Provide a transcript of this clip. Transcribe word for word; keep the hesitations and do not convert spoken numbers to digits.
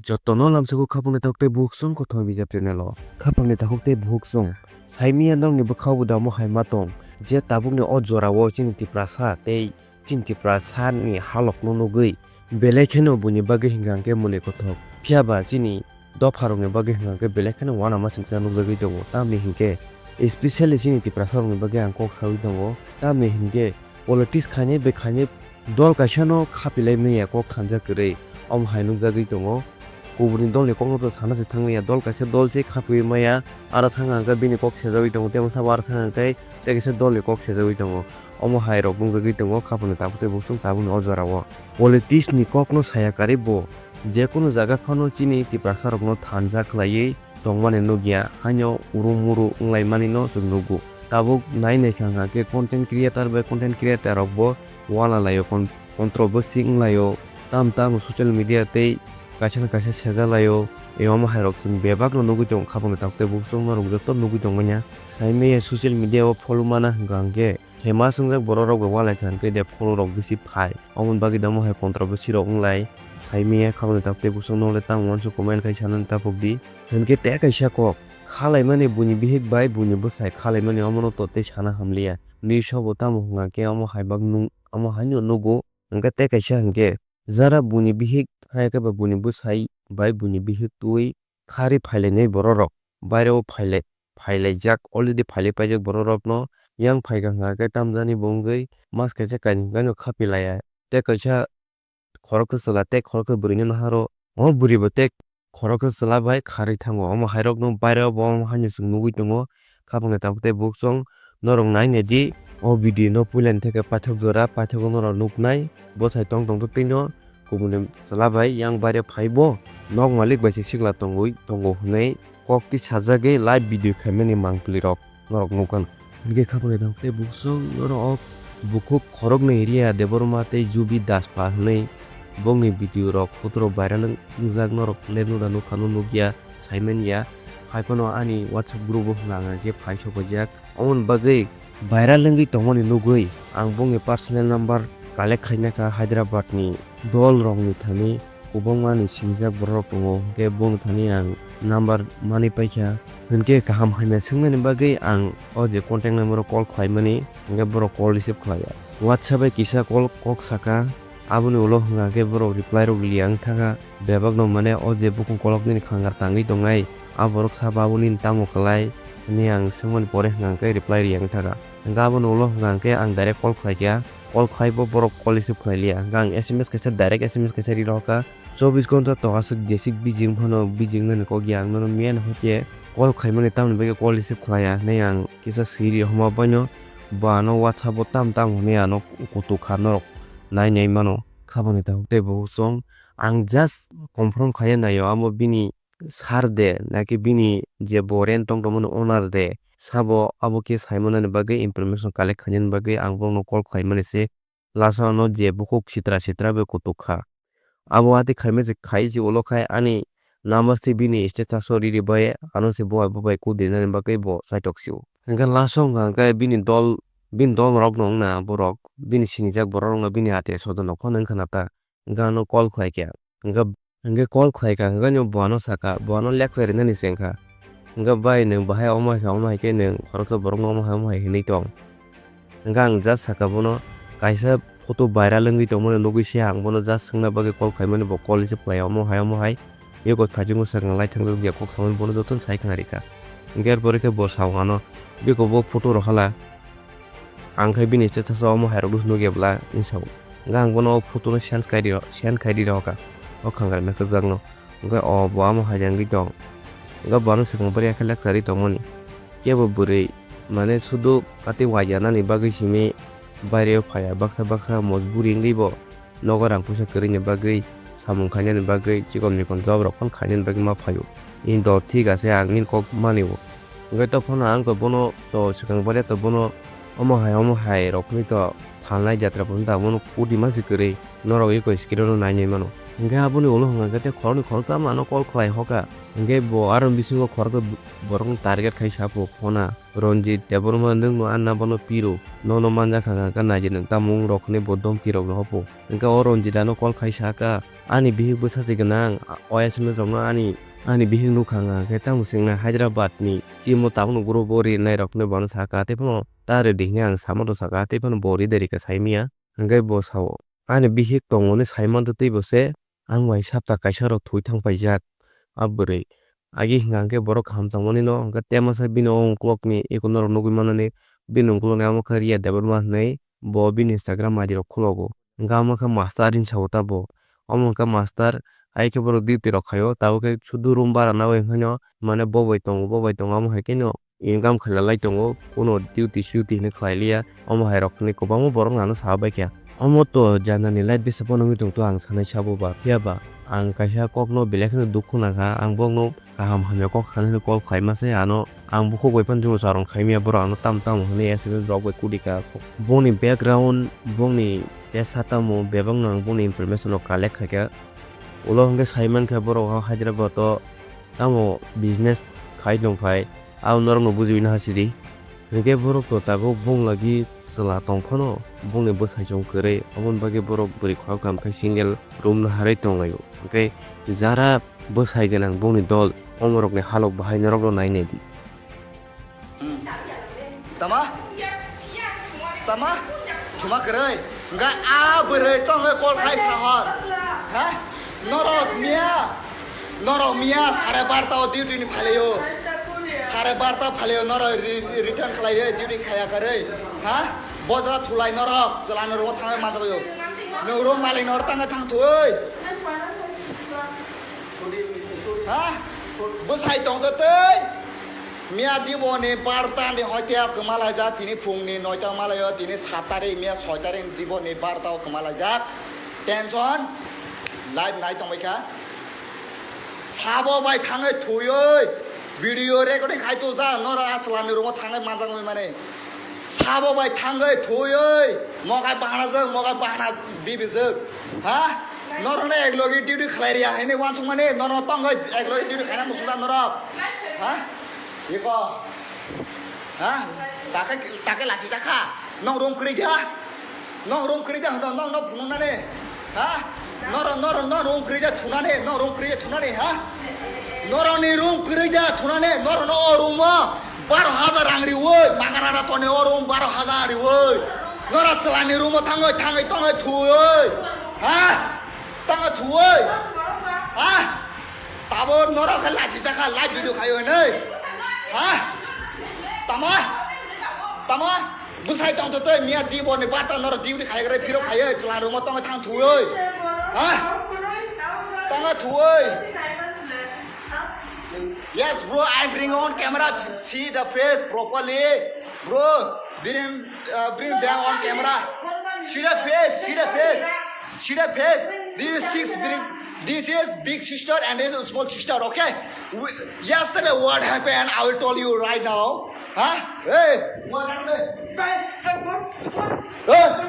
Jotono lamsoko khapangni takhuk tei bukhuk song kothoma bijap channel o. Khapangni takhuk tei bukhuk song. Saimanya nokni bwkhao bo damo hai ma tong. Je tabukni o jorao chini Tiprasa tei chini Tiprasa ni halokno nugwi belai kheno buini bagwi hwnkha hwnkhe mwnwi kothok. Phiya ba chini dopharokni bagwi hwnkha hwnkhe belai kheno uanama singcha nukjagwi tongo. Tamni hinkhe, especially chini Tiprasarokni bagwi ang kok saui tongo. Tamni hinkhe, politics khainai bai khainai dol kaisano khapilai manya kok thansa kwrwi, omo hai nukjagwi tongo. Kuburni dolni kokno to sana se thangmanya, dol kaisa dol se khapiui maya, aro thang hwnkhe bini kok sejagwi tongo, tei sabo aro thang hwnkhe tei kaisa dolni kok sejagwi tongo. Omo hai rok nukjagwi tongo khapangni takhuk tei bukhuk song tabukni o jorao. Politics ni kokno saya karwi bo jekunu jaga phano chini Tiprasarokno thansa khlaiwi tongmani nukya, haino uru muru wnglaimani no chwng nugo. Tabuk nai naikha hwnkha khe content creator bai content creator rok bo uanalaio, con-, controversy wnglaio, tam tamo social media tei kaisa na kaisa sejalaio, omo hai rok chwng bebak no nugwi tongo khapangni takhuk tei bukhuk song norok joto nugwi tongmanya. Saimanya social media o follow mana hwnkha hwnkhe famous wngjak borok rok bai uanaikha hwnkhe de follow rok bisi phai, omoni bagwi de omo hai controversy rok wnglai. Saimanya khapangni takhuk tei bukhuk song norok le tamo uansuk comment khai sanani takhuk di. Hinkhe tei kaisa kok, khalaimani buini bihik bai buini bwsai khalaimani omono to tei sana hamliya. News o bo tamo hwnkha khe omo hai bak nung-, omo haino nugo. Hinkhe tei kaisa hinkhe, jara buini bihik hai khe ba buini bwsai bai buini bihik twi kharwi phailainai bororok baireo phailai-, phailaijak, already phailai paijak bororokno yang phaikha hwnkha khe tamjani bo wngwi mas kaisa kainwi hwnkhe no khapilaiya. Tei kaisa khoroksa chwla tei khoroksa bwrwino naharo. O bwrwibo tei khoroksa chwla bai kharwi thango. Omo hairokno baireo bo omo haino chwng nugwi tongo. Khapangni takhuk tei bukhuk song norok nai nai di. O video no puilani theke paithak jora, paithago norok nuknai. Bwsai tong tong twi no kubuni chwla bai yang baireo phaibo nok malik bai se sikla tongwi tongo hwnwi kok twi sajagwi live video khaimani mangpili rok norok nukha. Hinkhe khapangni takhuk tei bukhuk song norok o bukhuk khoroknwi Riya Debbarma tei Jubi Daspa hwnwi bongni video rok photo rok viral wngjak norok le nuda nukha no nukya saimanya. Haiphano ani WhatsApp group o hwnka hwnka khe phai sophaijak. Omoni bagwi viral wngwi tongmani nugwi ang bongni personal number collect khaina kha Hyderabad ni dol rokni thani. Kwbangma ni sinijak borok rok tongo, hwnkhe boni thani ang number manwi paikha. Hwnkhe kaham hamya swngmani bagwi ang o je contact number o call khlaimani, hwnkhe borok call receive khlaiya. WhatsApp bai kisa call kok saka, aboni ulo hwnkha khe borok reply rok liya wngthaka. Bebak no mane o je bukung kolok nini khangar tangwi tongnai, a borok sabo abo nini tamo kwlai hwnwi ang swngmani pore hwnkha khe reply riya wngthaka. Hwnkhe aboni ulo hwnkha khe ang direct call khlaikha. Call khlai bo borok call receive khlai liya. Hwnkhe ang S M S kaisa direct S M S kaisa ri rohorkha. Chobbish ghonta to aswk jesik busy wng phano busy wngnani kok ya ang nono miyan hokhe call khaimani tamoni bagwi call receive khlaiya hinwi ang kisa swi ri homa baino bo ano WhatsApp o tam tam hwnwi ano kutuk kha norok nai nai mano khabangni takhuk tei bo chwng ang just confirm khaiya naio amo bini sir de, naki bini je bo rent tong tongmani owner de, sabo abo khe saimanani bagwi, information collect khainani bagwi ang borokno call khlaimani se, last o ano je bukhuk sitra sitra bai kutuk kha. Abo watwi khaima se khai se ulo khai ani number se bini status o riri bai ano se bo bai bo bai kudinani bagwi bo saitok sio. Hwnkhe last o hwnkha hwnkhe bini dol, bini dol rok no wngna borok, bini sinijak borok rok no bini ate sodon rok phano wngkha na ta. Hwnkhe ano call khlai kha. Hwnkhe, hwnkhe call khlai kha, hwnkhe no bo ano saka, bo ano lecture rinani se wngkha. Hwnkhe bai nwng bahai omo hai kha, omo hai khe nwng khoroksa borok no omo hai, omo hai hinwi tong. Hwnkhe ang just saka bono kaisa photo viral wngwi tongmani nugwi se ang bono just swngna bagwi call khlaimani bo call receive khlaiya omo hai, omo hai. Eko thaichungo swkang lai thangjakya kok samani bono jotono sai khna rikha. Hwnkhe er pore khe bo sao ano beko bo photo rok hala. Ang khe bini status o omo hai rok nukya bwla hinwi sao. Hwnkhe ang bono o photo no send khai di, send khai di rohorkha o khangar mekhe jak no. Hwnkhe o bo omo hai wngwi tong. Hwnkhe bo ano swkang bari yakhe lecture ri tongmani. Kebo bwrwi mane sudu atwi waiya nani bagwi simi baire o phaiya baksa baksa mojburi wngwi bo. Nogo rang puisa kwrwini bagwi, samung khainani bagwi, chikon mikon job rok phano khainani bagwi ma phaio. Nini dol thik ase, ang nini kok mani o. Hwnkhe to phano ang to bono to swkang bade to bono omo hai omo hai rok hinwi to phalnai jatra phano ta bono kudi ma se kwrwi. Norok eko screen o nainai mano. Hwnkhe aboni ulo hwnkha khe tei khoroknwi khoroksa ano call khlai hoka. Hwnkhe bo aro bisingo khoroknwi borokno target khai sapo phone a. Ranjit Debbarma nwng no anna bono piro. Nono manja kha kha kha naidi nwng tamo wng rok hinwi bo domki rok no hopo. Hwnkhe o Ranjit ano call khai saka, Ani bihik bwsa se gwnang, o S M S rokno ani, ani bihik nukha wngkha khe tamo swngna Hyderabad ni team o tabukno group o rinai rokno bono sakha, tei phano ta rwdi hinwi ang samano sakha, tei phano bo ride rikha saimanya. Hwnkhe bo sao, ani bihik tongo hinwi saimanto tei bo se ang bai sapta kaisa rok thwi thang paijak a bwrwi. Agi hwnkha hwnkhe borok kaham tongmani no hwnkhe, temasa bini o ukulok ni eko norok nugwi manani, bini ukulok ni amo khe Riya Debbarma hinwi bo bini Instagram I D rok khulogo. Hwnkhe amo khe master hinwi sao ta bo. Omo hwnkhe master, hai khe borok duty rok khaio, tabuk khe sudu room bara nawi hinwi no, mane bo bai tongo, bo bai tongo, amo hai khe no income khaina lai tongo, kuno duty suty hinwi khlai liya, omo hai rok hinwi kwbangma borok no ano sa bai kha. Omo to janani light bisa phano wngwi tongto ang sanai sabo ba, phiya ba ang kaisa kokno belai kheno dukhu nangkha, ang bokno kaham hamya kok sanani call khlaima se ano, ang bukhuk bai phano chwngno charwng khaimya, borok ano tam tamo hinwi S M S rok bai kudi ka. Bongni background, bongni tesa tamo bebakno ang bongni information rok collect khaikha. Ulo hwnkhe saimankha borok o Hyderabad o tamo business khai tongphai, abo norokno bujiwi naha sidi. Hinkhe borok to tabuk bong lagi chwla tong phano bongni bwsai chwng kwrwi, aboni bagwi borok bwrwi khoroktham khe single room no harwi tonglaio. Hinkhe jara bwsai gwnang bongni dol, omorokni halok bahai norokno nainai di. Tama? Tama? Chuma kwrwi. Hwnkhe a bwrwi tongwi call khai sahor. Ha? Norok miya. Norok miya sare barta o duty ni phalaio. Sare barta phalaio norok re-, return khlaio duty khaya kwrwi. Ha? Boja thulai norok chwla ni room o thangwi manjagwio. Nwng room malik norok tangwi thang thwi. Ha? Bwsai tongtwi twi. Miya diboni barta ni hoite kwma laijak, tini phungni noita malaio, tini sat tarik, miya soi tarik diboni barta o kwma laijak. Tension live nai tongbaikha. Sabo bai thangwi thwiwi video recording khai tujak, norok a chwla ni room o thangwi manjak wngwi mani. Sabo bai thangwi thwiwi mokai bahanajak, mokai bahana bibijak. Ha? Norokno eklogi duty khlai riya hinwi uansukmani, norokno tongwi eklogi duty khaina muchungjak norok. Ha? Iko. Ha? Take, take lachijakha. Nwng room kwrwi da? Nwng room kwrwi da hwno, nwng no phunuknani? Ha? Norok, norok, nwng room kwrwi da thunani? Nwng room kwrwi da thunani, ha? Norokni room kwrwi da thunani? Norokno o room o baro hajar rang riwi, manganara toni o room baro hajar riwi. Norok chwlani room o thangwi, thangwi, tongwi thwiwi. Ha? Tongwi thwiwi. Ha? Tabo norok khe lachijakha, live video khaio hinwi. Ha? Tama? Tama? Bwsai tongtwi twi miya diboni barta norok duty khaigrwi phirok phaiwi chwla room o tongwi thang thwiwi. Ha? Tongwi thwiwi. Yes, bro, I bring on camera. See the face properly. Bro, bring, uh, bring them on camera. See the face, see the face. See the face. This is six big, this is big sister and this is small sister, okay? We, yesterday what happened, I will tell you right now. Huh? Hey, what happened? Hey,